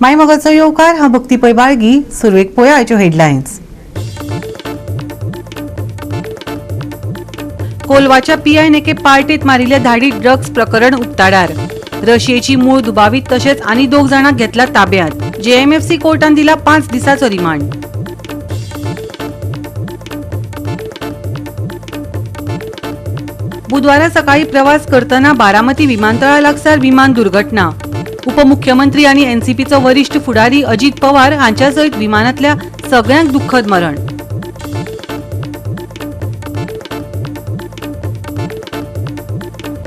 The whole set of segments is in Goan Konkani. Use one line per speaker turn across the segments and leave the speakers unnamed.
मायमोगाचो येवकार. हांव भक्ती पै बाळगी. सुरवेक पळया आयच्यो हेडलायन्स. कोलवाच्या पीआयन एके पार्टेत मारिल्ल्या धाडीत ड्रग्ज प्रकरण उक्ताडार. रशियेची मूळ दुबावीत तशेंच आनी दोग जाणांक घेतला ताब्यात. जेएमएफसी कोर्टान दिला 5 दिसाचो रिमांड. बुधवारा सकाळी प्रवास करतना बारामती विमानतळा लागसार विमान दुर्घटना. उपमुख्यमंत्री आनी एनसीपीचो वरिष्ठ फुडारी अजित पवार हांच्या सयत विमानांतल्या सगळ्यांक दुःखद मरण.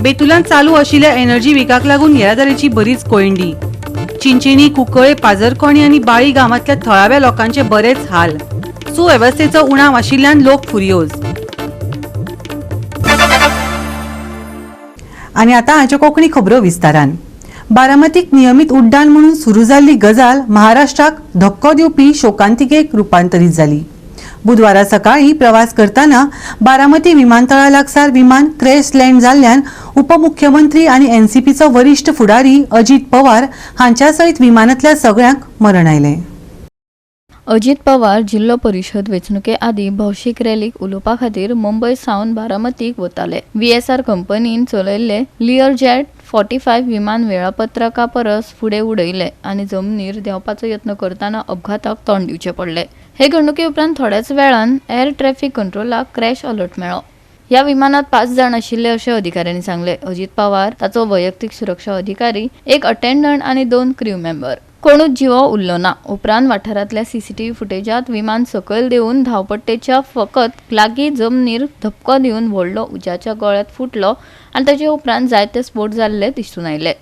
बेतुलांत चालू आशिल्ल्या एनर्जी विकाक लागून येरादारीची बरीच कोयंडी. चिंचेणी, कुंकळे, पाजरकोणी आनी बाळी गांवांतल्या थळाव्या लोकांचे बरेच हाल. सुवेवस्थेचो उणाव आशिल्ल्यान लोक फुर्योज. आनी आतां हाच्यो कोंकणी खबरो विस्तारान. बारामतीक नियमीत उड्डाण म्हणून सुरू जाल्ली गजाल महाराष्ट्राक धक्को दिवपी शोकांतिकेक रुपांतरीत जाली. बुधवारा सकाळी प्रवास करतना बारामती विमानतळा लागसार विमान क्रॅश लँड जाल्ल्यान उपमुख्यमंत्री आनी एनसीपीचो वरिष्ठ फुडारी अजित पवार हांच्या सयत विमानांतल्या सगळ्यांक मरण आयलें.
अजित पवार जिल्लो परिशद वेंचणुके आदीं भौशीक रॅलीक उलोवपा खातीर मुंबय सावन बारामतीक वताले. व्हीएसआर कंपनीन चलयल्ले लिअरजेट 45 विमान वेळापत्रका परस फुडें उडयले आनी जमनीर देंवपाचो यत्न करतना अपघाताक तोंड दिवचें पडलें. हे घडणुके उपरांत थोड्याच वेळान एअर ट्रॅफिक कंट्रोलाक क्रॅश अलर्ट मेळ्ळो. ह्या विमानात 5 जाण आशिल्ले अशें अधिकाऱ्यांनी सांगलें. अजित पवार, ताचो वैयक्तीक सुरक्षा अधिकारी, एक अटेंडंट आनी 2 क्रू मेंबर. कोणूच जिवो उरलो ना. उपरांत वाठारांतल्या सीसीटीव्ही फुटेजात विमान सकयल देंवून धांवपट्टेच्या फकत लागीं जमनीर धपको दिवन व्हडलो उज्याच्या गोळ्यांत फुटलो आनी ताचे उपरांत जायते स्फोट जाल्ले दिसून आयले.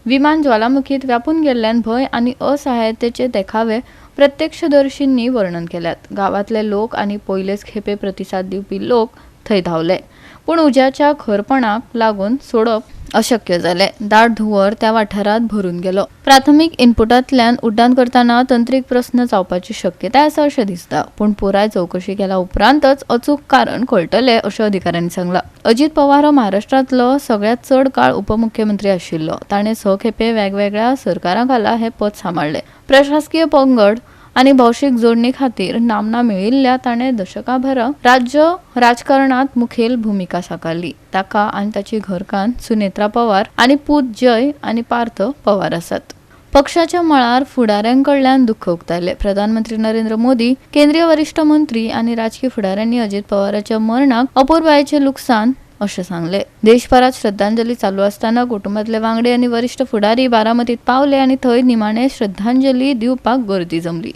विमान ज्वालामुखीत व्यापून गेल्ल्यान भंय आनी असहायतेचे देखावे प्रत्यक्षदर्शींनी वर्णन केल्यात. गांवांतले लोक आनी पयलेच खेपे प्रतिसाद दिवपी लोक थंय धांवले, पूण उज्याच्या खरपणाक लागून सोडप अशक्य जालें. दाट धुंवर त्या वाठारांत भरून गेलो. प्राथमीक इनपुटांतल्यान उड्डाण करतना तंत्रीक प्रस्न जावपाची शक्यताय आसा अशें दिसता, पूण पुराय चवकशी केल्या उपरांतच अचूक कारण कळटलें अशें अधिकाऱ्यांनी सांगलां. अजित पवार हो महाराष्ट्रांतलो सगळ्यांत चड काळ उपमुख्यमंत्री आशिल्लो. ताणें 6 खेपे वेगवेगळ्या सरकारां खाला हें पद सांबाळ्ळें. प्रशासकीय पंगड आनी भौशीक जोडणी खातीर नामना मेळिल्ल्या ताणें दशकाभर राज्य राजकारणांत मुखेल भुमिका साकारली. ताका आनी ताची घरकान्न सुनेत्रा पवार आनी पूत जय आनी पार्थ पवार आसात. पक्षाच्या मळार फुडाऱ्यांकडल्यान दुख्ख उक्तायलें. प्रधानमंत्री नरेंद्र मोदी, केंद्रीय वरिश्ठ मंत्री आनी राजकी फुडाऱ्यांनी अजित पवाराच्या मरणाक अपुरबायेचें लुकसाण अशें सांगलें. देशभरात श्रद्धांजली चालू आसतना कुटुंबातले वांगडी आनी वरिश्ठ फुडारी बारामतीत पावले आनी थंय निमाणे श्रद्धांजली दिवपाक गर्दी जमली.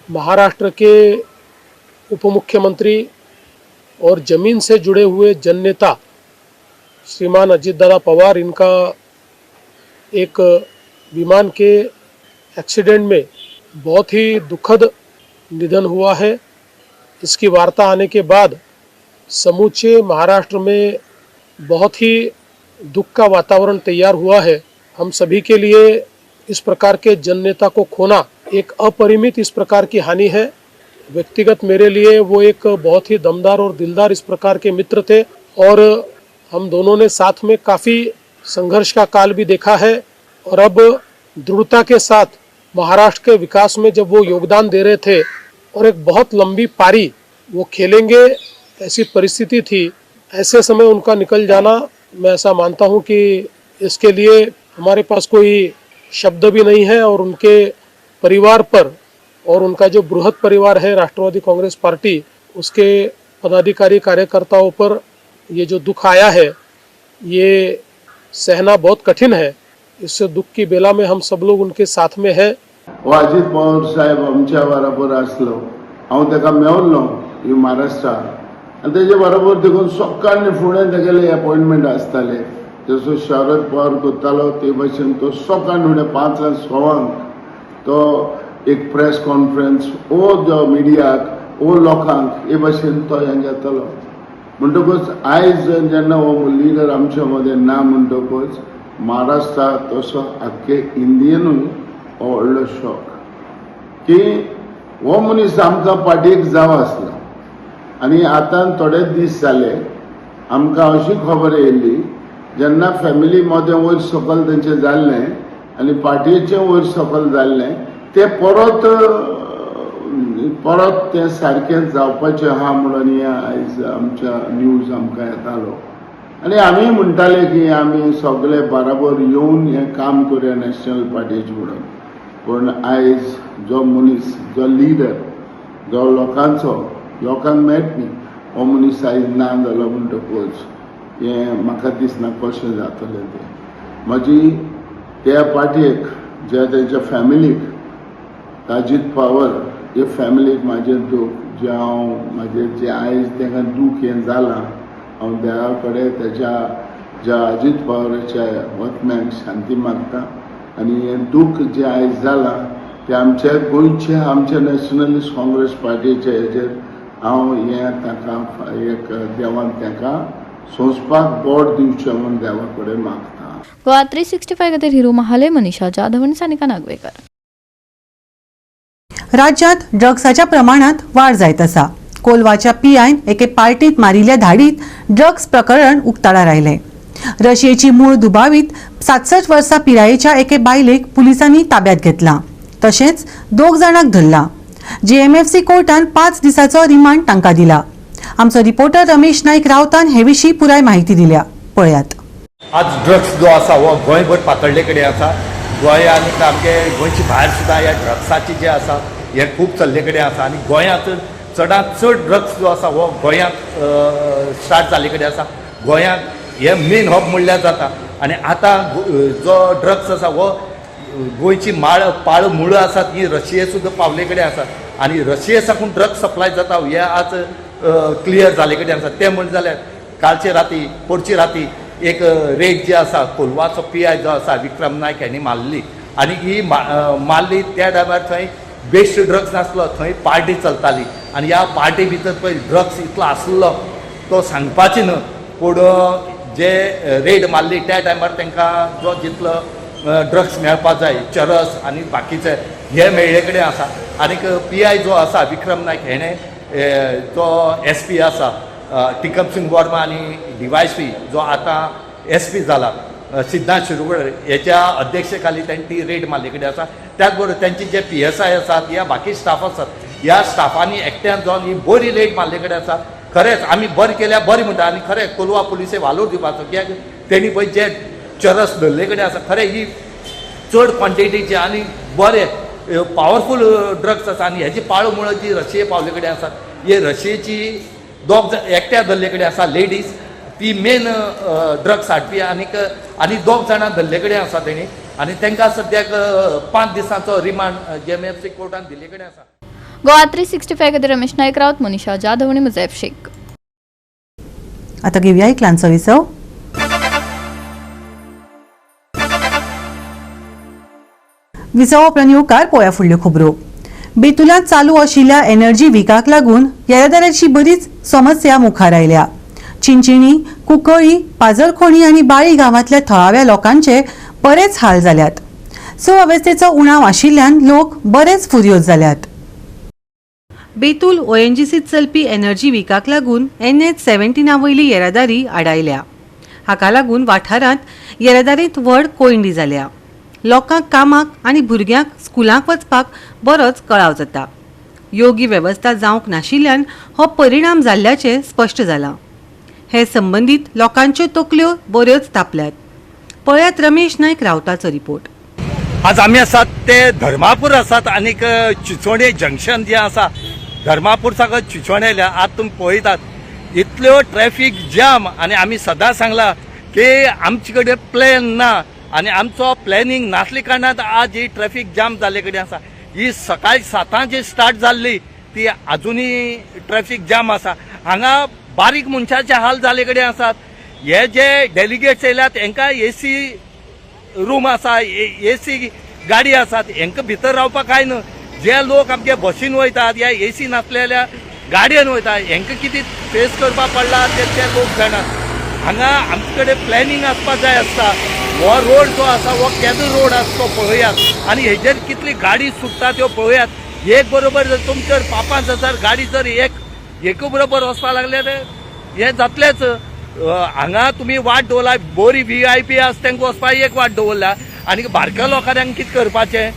महाराष्ट्र के उपमुख्यमंत्री और जमीन से जुड़े हुए जननेता श्रीमान अजित दादा पवार, इनका एक विमान के एक्सीडेंट में बहुत ही दुखद निधन हुआ है. इसकी वार्ता आने के बाद समूचे महाराष्ट्र में बहुत ही दुख का वातावरण तैयार हुआ है. हम सभी के लिए इस प्रकार के जननेता को खोना एक अपरिमित इस प्रकार की हानि है. व्यक्तिगत मेरे लिए वो एक बहुत ही दमदार और दिलदार इस प्रकार के मित्र थे और हम दोनों ने साथ में काफ़ी संघर्ष का काल भी देखा है. और अब दृढ़ता के साथ महाराष्ट्र के विकास में जब वो योगदान दे रहे थे और एक बहुत लंबी पारी वो खेलेंगे ऐसी परिस्थिति थी, ऐसे समय उनका निकल जाना, मैं ऐसा मानता हूँ कि इसके लिए हमारे पास कोई शब्द भी नहीं है. और उनके परिवार पर और उनका जो बृहद परिवार है राष्ट्रवादी कांग्रेस पार्टी, उसके पदाधिकारी कार्यकर्ताओं पर ये जो दुख आया है ये सहना बहुत कठिन है. इस दुख की बेला में हम सब लोग उनके साथ में हैं.
हो अजित पवार साहेब आमच्या बरोबर आसलो, हांव ताका मेवल्लो. ही महाराष्ट्रा आनी तेजे बरोबर देखून सकाळी फुडें तेगेले अपॉयंटमेंट आसताले. जसो शरद पवार करतालो ते भशेन तो सकाळ फुडें 5 6 तो एक प्रेस कॉन्फरन्स ओ जो मिडियाक ओ लोकांक हे भशेन तो हें घेतालो. म्हणटकूच आयज जेन्ना हो लिडर आमच्या मदें ना म्हणटकूच महाराष्ट्रा तसो आख्खे इंडियनूय हो व्हडलो शॉक की हो मनीस आमकां पार्टीक जावो आसलो. आनी आतां थोडे दीस जाले आमकां अशी खबर येयल्ली जेन्ना फॅमिली मदें वयर सकयल तेंचें जाल्लें आनी पार्टीचें वयर सकयल जाल्लें तें परत परत तें सारकें जावपाचें आहा म्हणून हें आयज आमच्या न्यूज आमकां येतालो. आनी आमी म्हणटाले की आमी सगळे बराबर येवन हें काम करुया नॅशनल पार्टीचें म्हणून. पूण आयज जो मनीस जो लिडर जो लोकांचो लोकांक मेळट न्ही हो मनीस आयज ना जालो म्हणटकूच हें म्हाका दिसना कशें जातलें तें. म्हजी त्या पार्टीक ज्या तेंच्या फॅमिलीक अजीत पवार हे फॅमिलीक म्हाजें दूख जें हांव म्हाजें जें आयज तांकां दूख हें जालां हांव देवा कडेन तेज्या ज्या अजीत पवाराच्या आत्म्याक शांती मागता. आनी हें दूख जें आयज जालां तें आमच्या गोंयच्या आमच्या नॅशनलिस्ट काँग्रेस पार्टीच्या हेजेर हांव हें तांकां एक देवान तांकां सोंसपाक बोट दिवचें म्हूण देवा कडेन मागता.
गोवा 365 खातीर हिरू महाले, मनीषा जाधव आनी सानिका नागवेकर.
राज्यांत ड्रग्साच्या प्रमाणात वाड जायत आसा. कोलवाच्या पीआयन एके पार्टीत मारिल्ल्या धाडीत ड्रग्स प्रकरण उक्ताडार आयलें. रशियेची मूळ दुबावीत 67 वर्सां पिरायेच्या एके बायलेक पुलिसांनी ताब्यात घेतला, तशेंच 2 जाणांक धरला. जेएमएफसी कोर्टान 5 दिसाचो रिमांड तांकां दिला. आमचो रिपोर्टर रमेश नाईक रावतान हे विशीं पुराय माहिती दिल्या, पळयात.
आज ड्रग्स जो आसा हो गोंयभर पातळ्ळे कडेन आसा. गोंय आनी आमगे गोंयचे भायर सुद्दां ह्या ड्रग्साची जे आसा हे खूब चल्ले कडेन आसा. आनी गोंयांत चडांत चड ड्रग्स जो आसा हो गोंयांत स्टार्ट जाल्ले कडेन आसा. गोंयांत हे मेन हब म्हणल्यार जाता. आनी आतां जो ड्रग्स आसा हो गोंयची माळ पाळ मुळां आसात ही रशिये सुद्दां पावले कडेन आसा. आनी रशिये साकून ड्रग्स सप्लाय जाता हे आज क्लियर जाल्ले कडेन आसा. तें म्हणलें जाल्यार कालचे राती परची राती एक रेड जी आसा कोलवाचो पी I जो आसा विक्रम नायक हांणी मारली. आनी ही मारली त्या टायमार थंय बेस्ट ड्रग्स नासलो, थंय पार्टी चलताली. आनी ह्या पार्टी भितर पळय ड्रग्स इतलो आसलो तो सांगपाची न्हू. पूण जे रेड मारली त्या टायमार तांकां जो जितलो ड्रग्स मेळपाक जाय चरस आनी बाकीचे हे मेळ्ळे कडेन आसा. आनीक पी I जो आसा विक्रम नायक हेणें जो एस पी आसा टिकम सिंग वर्मा आनी डीवायएसपी जो आतां एस पी जाला सिद्धांत शिरोडकर हेच्या अध्यक्षतेखाली तांणी ती रेड मारले कडेन आसा. त्याच बरोबर त्यांचे जे पी एस I आसात या बाकी स्टाफ आसात ह्या स्टाफांनी एकट्यान जावन ही बरी रेड मारले कडेन आसा. खरेंच आमी बरें केल्यार बरें म्हणटा. आनी खरें कोलवा पुलिसे वालोर दिवपाचो कित्याक तेणी पळय जे चरस धरले कडेन आसा खरें ही चड क्वॉन्टिटीचे आनी बरे पावरफूल ड्रग्स आसा. आनी हेजी पाळो मुळां जी रशिये पावले कडेन आसा हे रशियेची 2 एकट्या धरले कडेन आसा लेडीज ती मेन ड्रग्स हाडपी आनीक आनी 2 जाणां धरले कडेन आसा तेणी. आनी तांकां सद्याक 5 दिसांचो रिमांड जेएमएफसी कोर्टान दिल्ले कडेन आसा.
गोवा 365 खातीर रमेश नाईक रावत, मनीषा जाधव आनी मुजैफ शेख.
आता घेऊया एक ल्हानसो विसव. विसव उपरांत येवकार पळोवया फुडल्यो खबरो. बेतुलांत चालू आशिल्ल्या एनर्जी विकाक लागून येरादारीची बरीच समस्या मुखार आयल्या. चिंचिणी, कुंकळी, पाजरखोणी आनी बाळी गांवांतल्या थळाव्या लोकांचे बरेच हाल जाल्यात. सुवेवस्थेचो उणाव आशिल्ल्यान लोक बरेच फुर्योज जाल्यात. बेतूल ओएनजीसीत चलपी एनर्जी विकाक लागून NH 17 वयली येरादारी आडायल्या. हाका लागून वाठारांत येरादारींत व्हड कोंयडी जाल्या. लोकांक कामाक आनी भुरग्यांक स्कुलांक वचपाक बरोच कळाव जाता. योग्य वेवस्था जावंक नाशिल्ल्यान हो परिणाम जाल्ल्याचें स्पश्ट जालां. हे संबंदीत लोकांच्यो तकल्यो बऱ्योच तापल्यात. पळयात रमेश नायक रावताचो रिपोर्ट.
आज आमी आसात ते धर्मापूर आसात आनीक चिचोणे जंक्शन जे आसा धर्मापूर साकून चिचोणे आयल्या. आज तुमी पळयतात इतल्यो ट्रॅफीक जाम. आनी आमी सदां सांगलां की आमचे कडेन प्लॅन ना आनी आमचो प्लॅनिंग नासले कारणान आज ही ट्रॅफीक जाम जाल्ले कडेन आसा. ही सकाळी 7 जी स्टार्ट जाल्ली
ती अजुनूय ट्रॅफिक जाम आसा. हांगा बारीक मनशाचे हाल जाले कडेन आसात. हे जे डेलिगेट्स येयल्यात हेंकां एसी रूम आसा, एसी गाडी आसात, हेंकां भितर रावपाक कांय न्हू. जे लोक आमचे बसीन वयतात या एसी नासलेल्या गाडयेन वयता हेंकां कितें फेस करपाक पडला ते ते लोक जाणात. हांगा आमचे कडेन प्लॅनिंग आसपाक जाय आसता. हो रोड जो आसा हो केदो रोड आसा तो पळयात आनी हेजेर कितली गाडी सुट्टा त्यो पळयात. एक बरोबर जर तुमचेर 5-5 हजार गाडी जर एक एका बरोबर वचपाक लागल्यार हें जातलेंच. हांगा तुमी वाट दवरला बरी व्हीआयपी आसा तांकां वचपाक एक वाट दवरल्या आनी बारक्या लोकांक कितें करपाचें?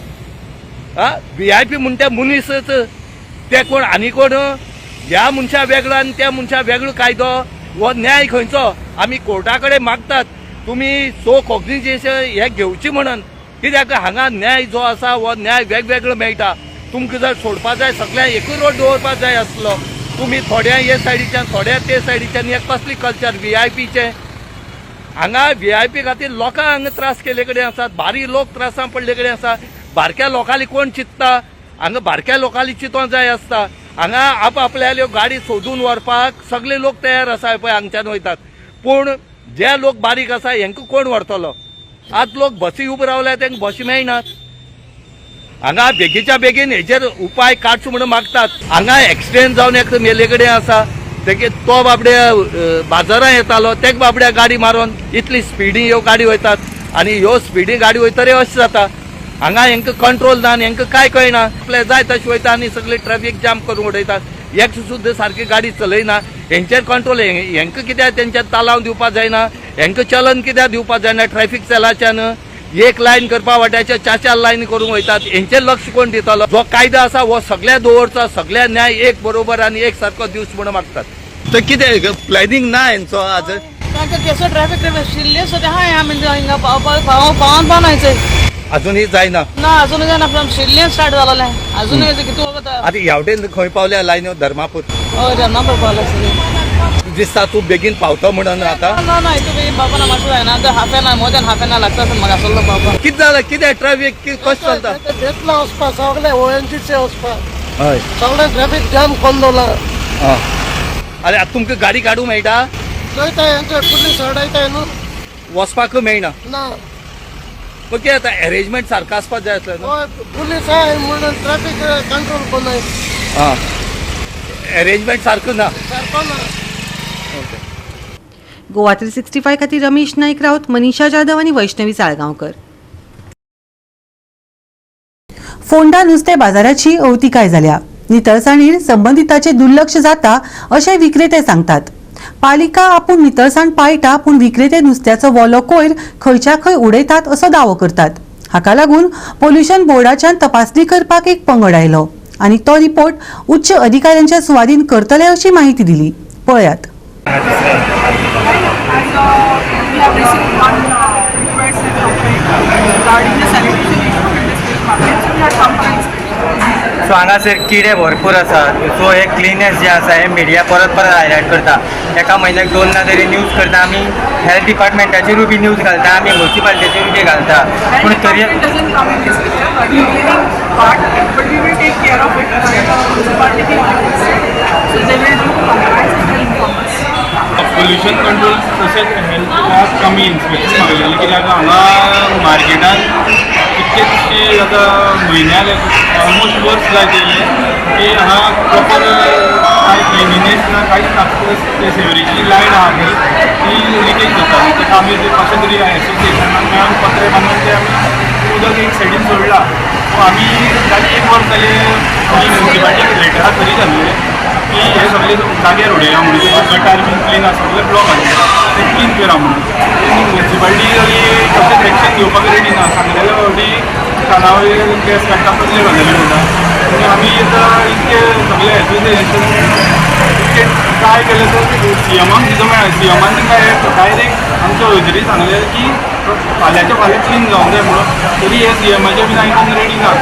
आ व्हीआयपी म्हणटा मनीसच ते कोण आनी कोण? ह्या मनशा वेगळो आनी त्या मनशा वेगळो कायदो, हो न्याय खंयचो? आमी कोर्टा कडेन मागतात तुमी सो कॉग्निजेशन हे घेवची म्हणून, कित्याक हांगा न्याय जो आसा हो न्याय वेगवेगळो मेळटा. तुमकां जर सोडपा जाय सगळ्यांक एकूच रोड दवरपा जाय आसलो, तुमी थोड्या हे सायडीच्यान थोड्या ते सायडीच्यान, हे कसली कल्चर व्हीआयपीचें? हांगा व्हीआयपी खातीर लोकांक हांगा त्रास केल्ले कडेन आसात, बारीक लोक त्रासान पडले कडेन आसा. बारक्या लोकांनी कोण चिंत्ता? हांगा बारक्या लोकांनी चिंतों जाय आसता. हांगा आपआपल्याल्यो गाडी सोदून व्हरपाक सगळे लोक तयार आसा पळय, हांगच्यान वयतात, पूण जे लोक बारीक आसा हेंकां कोण व्हरतलो? आज लोक बसी उबे रावल्या, तांकां बसी मेळनात. हांगा बेगीच्या बेगीन हेजेर उपाय काडचो म्हणून मागतात. हांगा एक्सिडेंट जावन एक मेले कडेन आसा, तेगे तो बाबडे बाजारां येतालो, तेक बाबड्या गाडी मारून. इतली स्पिडी ह्यो गाडी वयतात आनी ह्यो स्पिडी गाडी वयतरी अशें जाता. हांगा हेंकां कंट्रोल ना आनी हेंकां कांय कळना, आपले जाय तशें वयता आनी सगळे ट्रॅफिक जाम करून उडयतात. एक सुद्दां सारकी गाडी चलयना. हेंचेर कंट्रोल हेंकां कित्याक तेंच्यान तालांव दिवपाक जायना? हेंकां चलन कित्याक दिवपाक जायना? ट्रॅफिक सेलाच्यान एक लायन करपा वाट्याचे चार चार लायन करूंक वयतात. हेंचेर लक्ष कोण दितलो? जो कायदो आसा हो सगळ्या दवरचो, सगळ्या न्याय एक बरोबर आनी एक सारको दिवचो म्हणून मागतात. तर कितें प्लॅनिंग ना हेंचो आज?
तांकां केसो ट्रॅफिक शिल्ले सुद्दां आहाय आमी हिंगा पावपाक पाव पावन पावन हांयचे.
अजूनही जायना?
ना, अजून जायना. फ्रॉम शिल्ले स्टार्ट जालेलें, अजूनय कितू वखत.
आतां ह्या वटेन खंय पावल्या लायन्यो? धर्मापूर?
हय, धर्मापूर पावले सगळे.
दिसता तूं बेगीन पावतो म्हणून आतां?
ना ना, हितू बेगीन पावपा ना, मातशें जायना. आतां half an hour, more than half an hour लागता म्हाका आसलो पावपाक.
कितें जालां? कितें ट्रॅफिक कशें चलता?
बेतला वचपा सगळे ओएनजीसी वचपा.
हय.
सगळे ट्रॅफिक जाम करून दवरला.
अरे, आतां तुमकां गाडी काडूंक मेळटा?
चोयता, हेंचे पुलीस अडयताय न्हू.
वचपाक मेळना?
ना.
मग कितें आतां अरेंजमेंट सारको आसपाक जाय आसलें न्हू?
हय, पुलीस आहाय म्हणून ट्रॅफिक कंट्रोल कोन्नाय.
आं, अरेंजमेंट सारको ना.
सारको ना.
गोवा 365 खातीर रमेश नाईक राऊत, मनीषा जाधव आणि वैष्णवी साळगांवकर. फोंडा नुस्तें बाजाराची अवतिकाय जाल्या. नितळसाणीर संबंदिताचे दुर्लक्ष जाता अशें विक्रेते सांगतात. पालिका आपूण नितळसाण पाळटा, पूण विक्रेते नुस्त्याचो वोलो कोयर खंयच्या खंय उडयतात असो दावो करतात. हाका लागून पोल्युशन बोर्डाच्यान तपासणी करपाक एक पंगड आयलो आनी तो रिपोर्ट उच्च अधिकाऱ्यांच्या सुवादीन करतले अशी माहिती दिली. पळयात.
As we have received one request and complaint regarding the sanitation issue in this fish market, so we have come for inspection.
So हांगासर किडे भरपूर आसात. सो हे क्लिननेस जे आसा हे मिडिया परत परत हायलायट करता. एका म्हयन्याक दोनदा तरी न्यूज करता. आमी हेल्थ डिपार्टमेंटाचेरूय बी न्यूज घालता, आमी म्युनिसिपालिटीचेरूय बी घालता, पूण
Health
तरी
department doesn't come in this picture, but the cleaning part, but we will take care of it. Municipality will requested, so they will do compliance and will inform us.
Pollution control तशेंच हेल्थ कमी इन्स्पेक्शन मागलेलें, कित्याक हांगा मार्केटान कितकेशे आतां म्हयन्याक ऑलमोस्ट वर्स जायत येयलें की हांगा प्रॉपर कांय क्लिनिनेस ना, कांयच ना. ते सिवरेजी लायन आहा पळय, ती लिकेज जाता. ताका आमी ते कशें तरी एसोसिएशनान मेळून पत्रे बांदून ते आमी उदक एक सायडीन सोडलां. सो आमी जालें एक वर्स जालें, आमी म्युनिसिपालिटीक लेटरां करीत आसले की हे सगळे जाग्यार उडया म्हणून, गटार बीन क्लीन आसा, सगळे ब्लॉक आसले ते क्लीन करा म्हणून. म्युनिसिपालिटी कशेंच एक्शन घेवपाक रेडी ना. सांगलेल्या फावटी काना वयर केस काडटा, कसले गजाली म्हणटा. आनी आमी आतां इतके सगळे एसोसिएशन इतके ट्राय केले तर सीएमाक सुद्दां मेळ्ळें. सीएमान तांकां डायरेक्ट आमच्या हजरी सांगलें की फाल्यांच्या फाल्यां क्लीन जावंक जाय म्हणून. तरी हे सीएमाचें बीन आयकूंक रेडी ना.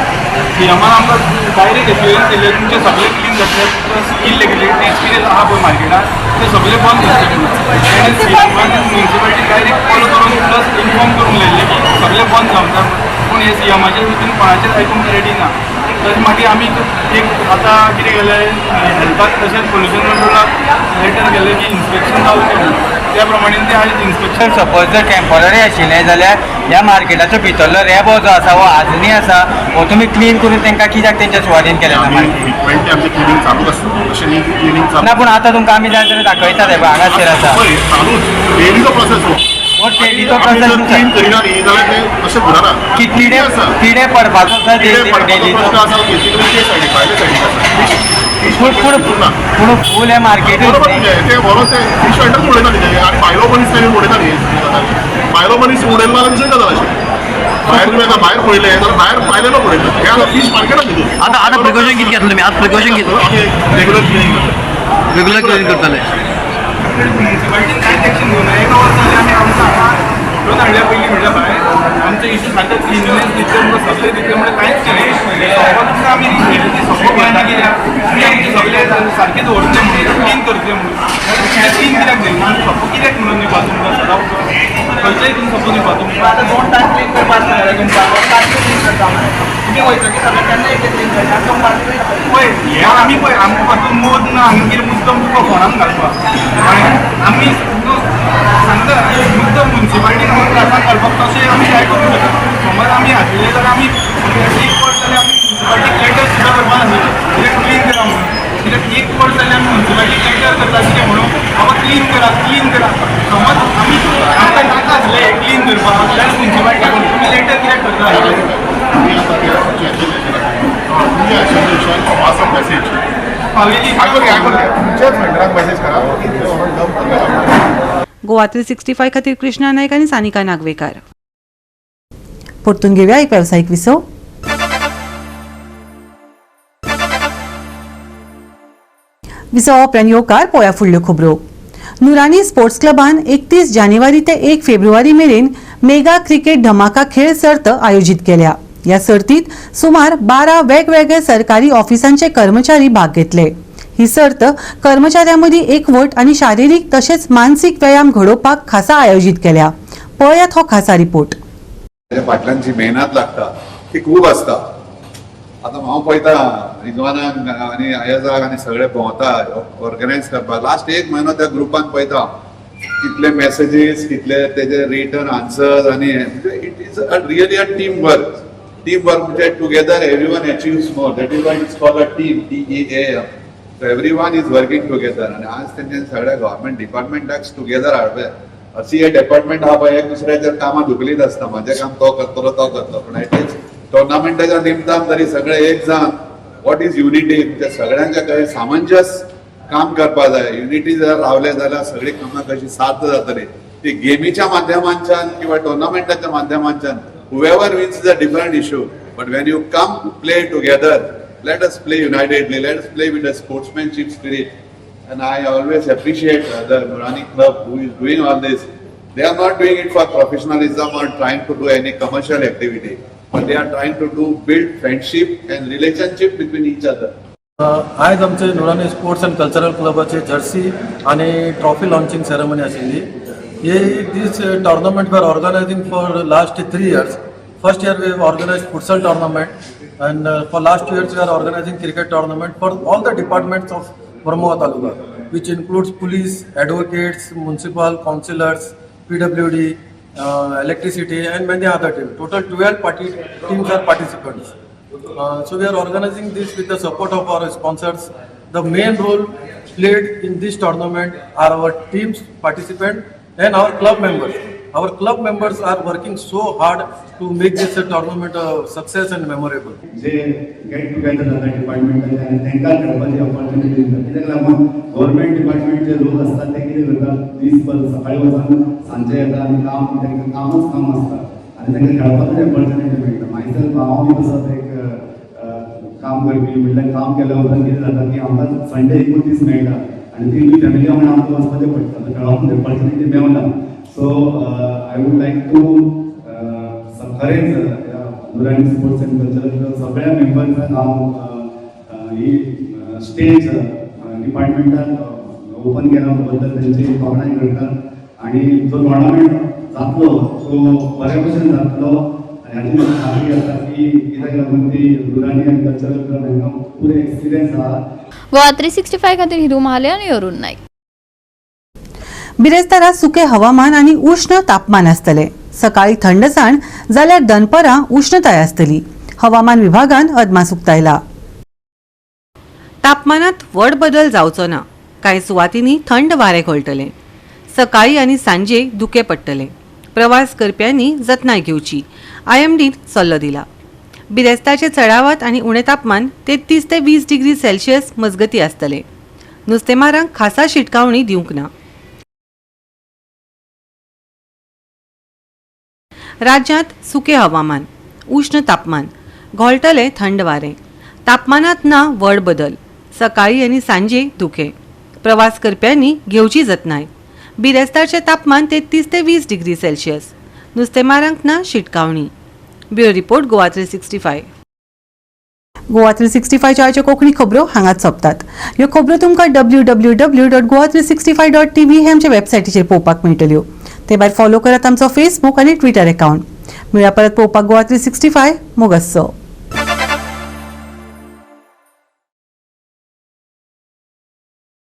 सीएमान आमकां डायरेक्ट एश्युरन्स दिलें, तुमचें सगळें क्लीन जातलें, प्लस इलिगलिटीज कितें आहा पळय मार्केटान ते सगळें बंद जातलें म्हणून. आनी सीएमान म्युनिसिपालिटी डायरेक्ट कॉल करून प्लस इन्फॉर्म करूंक लायलें की सगळें बंद जावंक जाय. पूण हे सीएमाचें हितून कोणाचेंच आयकूंक रेडी ना. तशें मागीर आमी एक आतां कितें केलें, हेल्थाक तशेंच पोल्युशन कंट्रोलाक लेटर केलें की इन्स्पेक्शन जावचें म्हणून. त्या प्रमाणे ते आयज इन्स्पेक्शन.
सपोज जर टेम्पररी आशिल्लें जाल्यार ह्या मार्केटाचो भितरलो रेबो जो आसा हो आजुनूय आसा, हो तुमी क्लीन करून तांकां कित्याक तेंच्या सुवादीन केलें ना मार्केट?
फ्रिक्वेंटली आमचें क्लिनींग चालूच आसता, अशें न्ही की क्लिनींग चालू
ना, पूण आतां तुमकां आमी जाय जाल्यार दाखयतात, हे पळय हांगासर आसा.
पळय, चालूच, डेलीचो प्रोसेस हो.
हो डेलीचो
आमी जर
प्रोसेस.
क्लीन करिना न्ही जाल्यार तें अशें उरना.
की किडे
आसा.
किडे पडपाचो आसा.
किडे पडपाचो
डेलीचो
प्रश्न आसा. बेसिकली ते सायडीक, भायले सायडीक आसा.
पूण पूण पूण फूल हे मार्केटूच
बरोबर.
न्ही.
तुजें तें बरोबर, तें फिश वेंडर उडयता न्ही ते, आनी भायलो मनीस तेणी उडयता न्ही. भायलो मनीस उडयलो जाल्यार दुसरी गजाल अशी. भायर तुमी आतां भायर पळयलें जाल्यार भायर भायले लोक उडयता. हें आतां फीश मार्केटात न्ही तूं.
आतां आतां प्रिकॉशन कितें घेतलें तुमी? आतां प्रिकॉशन कितें?
आमी रेगुलर क्लिनींग करता.
रेगुलर क्लिनींग करतले.
म्युनिसिपालिटीन कांयच एक्शन घेवना. एका वर्सा जालें आमी आमकां हांगा उठोवन हाडल्या पयलीं, म्हणल्यार भायर आमचे इशू सारके क्लिनलीनेस दितले म्हणून, सगळें दितले म्हणून कांयच केलें. सोपो तुमकां आमी सोपो भरता कित्याक? आमी आमचे सगळे सारकें दवरतले म्हणून, क्लीन करतले म्हणून. हें क्लीन कित्याक दिलें? सोपो कित्याक म्हणून दिवपा तुमकां? सदां खंयच्याय हितून सोपो दिवपा तुमकां?
आतां 2 तास क्लीन करपा आसता जाल्यार तुमकां 2 तास क्लीन करता. तुमी वयतकीर सगळें केन्ना इतलें क्लीन करता? 2 तास.
पळय, हें आमी पळय, आमकां फक्त मोद ना. आमी कितें मुद्दम तुका फोनान घालपाक? आमी सांगता, मुद्दम मुन्सिपालिटीन आमकां त्रासान घालपाक तशें आमी कांय करूंक शकना. समज आमी आशिल्ले जाल्यार आमी एक वर्स जाल्यार आमी मुन्सिपालिटीक लेटर सुद्दां करपा नासले कित्याक क्लीन करा म्हणून. कित्याक एक वर्स जाल्यार आमी मुन्सिपालिटीक लेटर करता कितें म्हणून, बाबा क्लीन करा, क्लीन करा. समज आमी आमकां नाका आसलें क्लीन करपाक जाल्यार मुन्सिपालिटी तुमी लेटर कित्याक करता?
आमी आतां ते तुमच्या असोसिएशन पास अ मॅसेज.
पावयली.
आयकून घे, आयकून घे. तुमच्याच वेंडराक मॅसेज करा की ते व्हरून डंप करया.
गोवा 365 खातीर कृष्णा नायक आनी सानिका नागवेकार. परतून घेवया एक वेवसायीक विसव. विसवा उपरांत येवकार. पोया फुडल्यो खबरो. नुरानी स्पोर्ट्स क्लबान 31 जानेवारी ते 1 फेब्रुवारी मेरेन मेगा क्रिकेट धमाका खेळ सर्त आयोजीत केल्या. ह्या सर्तीत सुमार 12 वेगवेगळे सरकारी ऑफिसांचे कर्मचारी भाग घेतले. ही सर्त कर्मचाऱ्यां मदीं एकवट आनी शारिरीक तशेंच मानसीक व्यायाम घडोवपाक खासा आयोजीत केल्या. पळयात हो खासा रिपोर्ट.
त्याच्या फाटल्यान जी मेहनत लागता ती खूब आसता. आतां हांव पळयता, रिजवानाक आनी अयाजाक आनी सगळे भोंवता ऑर्गनायज करपाक. लास्ट एक म्हयनो त्या ग्रुपान पळयता, कितले मॅसेजीस, कितले तेजे रिटर्न आन्सर्स आनी म्हणजे it is a really a team work. Team work म्हणजे together everyone achieves more. That is why it's called a team, TEAM. So everyone is working together. आनी आज तेंच्यानी सगळ्या गव्हर्मेंट डिपार्टमेंटाक टुगेदर हाडले. अशी हे डिपार्टमेंट आहा पळय, एक दुसऱ्याचेर कामां धुकलीत आसता, म्हाजें काम तो करतलो, तो करतलो. पूण एटलिस्ट टोर्नामेंटाच्या निमतान तरी सगळे एक जावन, what is unity, म्हणजे सगळ्यांच्या कडेन सामंजस्य काम करपा जाय. युनिटी जर रावले जाल्यार सगळीं कामां कशी साध्य जातली ती गेमीच्या माध्यमांच्यान किंवा टोर्नामेंटाच्या माध्यमांच्यान. Whoever wins is a different issue, but when you come to play together, let us play unitedly, let us play with a sportsmanship spirit. And I always appreciate the Nurani Club who is doing all this. They are not doing it for professionalism or trying to do any commercial activity, but they are trying to do build friendship and relationship between each other.
आयज आमचे नुरानी स्पोर्ट्स अँड कल्चरल क्लबाचे जर्सी आनी ट्रॉफी लॉन्चिंग सेरेमनी आशिल्ली. हे this tournament we are organizing for last 3 years. First year we organize futsal tournament and for last 2 years we are organizing cricket tournament for all the departments of Mormugao Taluka, which includes police, advocates, municipal councillors, PWD, electricity and many other teams. Total 12 party teams are participants. So we are organizing this with the support of our sponsors. The main role played in this tournament are our teams participant and our club members. Our club members are working so hard to make this tournament a success and memorable.
J get together जाता डिपार्टमेंटाचे आनी तांकां खेळपाची ऑपॉर्च्युनिटी दिता. कित्याक लागून गव्हर्मेंट डिपार्टमेंट जे लोक आसतात ते कितें करतात, दीसभर सकाळी वचून सांजे येता आनी काम तांकां कामच काम आसता आनी तांकां खेळपाकूच ऑपॉर्च्युनिटी मेळटा. मायसेल्फ हांव बी तसोच एक काम करपी. म्हणल्यार काम केल्या उपरांत कितें जाता की आमकां संडे एकूच दीस मेळटा आनी ती बी फॅमिली वांगडा आमकां वचपाचें पडटा. खेळपाक opportunity मेवना. So I would like to खरेंच नुरानी स्पोर्ट्स अँड कल्चरल सगळ्या मेंबर्सांक हांव ही स्टेज डिपार्टमेंटान ओपन केल्या बद्दल तेंची तोखणाय करता आनी जो टोर्नामेंट जातलो तो बऱ्या भशेन जातलो. आनी हाजी म्हाका खात्री आसा की कित्याक लागून ती नुरानी आनी कल्चरल क्लब हांकां पुरे एक्सपिरियन्स आहा.
गोवा 365 खातीर हिरू महाले आनी अरुण नाईक.
बिरेस्तारा सुके हवामान आनी उश्ण तापमान आसतलें. सकाळी थंडसाण जाल्यार दनपरां उश्णताय आसतली. हवामान विभागान अदमास उक्तायला. तापमानात व्हड बदल जावचो ना. कांय सुवातींनी थंड वारें घोळटलें. सकाळी आनी सांजे धुकें पडटलें. प्रवास करप्यांनी जतनाय घेवची, आयएमडीन सल्लो दिला. बिरेस्ताचे चडावत आनी उणें तापमान 33 ते 20 डिग्री सेल्सियस मजगती आसतलें. नुस्तेमारांक खासा शिटकावणी दिवंक ना. राज्यांत सुकें हवामान, उश्ण तापमान, घोळटलें थंड वारें. तापमानात ना व्हड बदल. सकाळी आनी सांजे धुकें. प्रवास करप्यांनी घेवची जतनाय. बिरेस्तारचें तापमान 33 ते 20 डिग्री सेल्सियस. नुस्तेमारांक ना शिटकावणी. Bureau report, Goa 365. Goa 365च्या Konkani खबरो हांगाच सोंपतात. ह्यो खबरो तुमकां www.goa365.tv हे आमच्या वेबसायटीचेर पळोवपाक मेळटल्यो. ते भायर फॉलो करात आमचो फेसबूक आनी ट्विटर अकावंट. मेळया परत पळोवपाक गोवा 365. मोग आसचो.